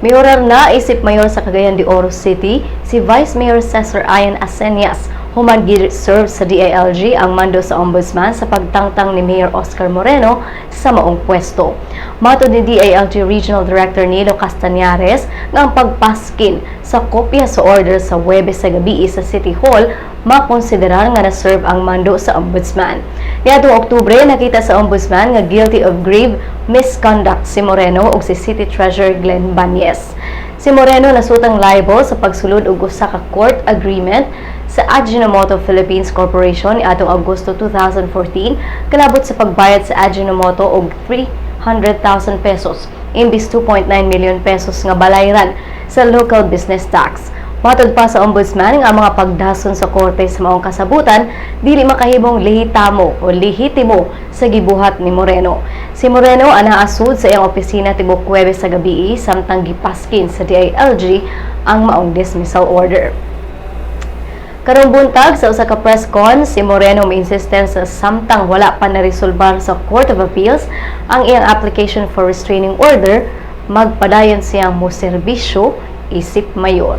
Mihorar na isip mayor sa Cagayan de Oro City si Vice Mayor Cesar Ian Aseñas human gi-serve sa DILG ang mando sa Ombudsman sa pagtangtang ni Mayor Oscar Moreno sa maong pwesto. Matod ni DILG Regional Director Nilo Castañares nga ang pagpaskin sa kopya sa order sa Huwebes sa gabi sa City Hall makonsiderar nga na-serve ang mando sa Ombudsman. Niadtong Oktubre, nakita sa Ombudsman nga guilty of grave misconduct si Moreno ug si City Treasurer Glenn Bañez. Si Moreno nasutang liable sa pagsulod og usa ka court agreement sa Ajinomoto Philippines Corporation niadtong Agosto 2014 kalabot sa pagbayad sa Ajinomoto og 300,000 pesos imbis 2.9 million pesos nga balayran sa local business tax. Matod pa sa Ombudsman nga ang mga pagdason sa korte sa maong kasabutan dili makahimong lehitamo o lehitimo sa gibuhat ni Moreno. Si Moreno ang naasud sa iyang opisina tibok Huwebes sa gabi samtang gipaskin sa DILG ang maong dismissal order. Karong buntag, sa usa ka press con, si Moreno mi-insistent sa samtang wala pa naresolbar sa Court of Appeals ang iyang application for restraining order, magpadayon siyang moserbisyo isip mayor.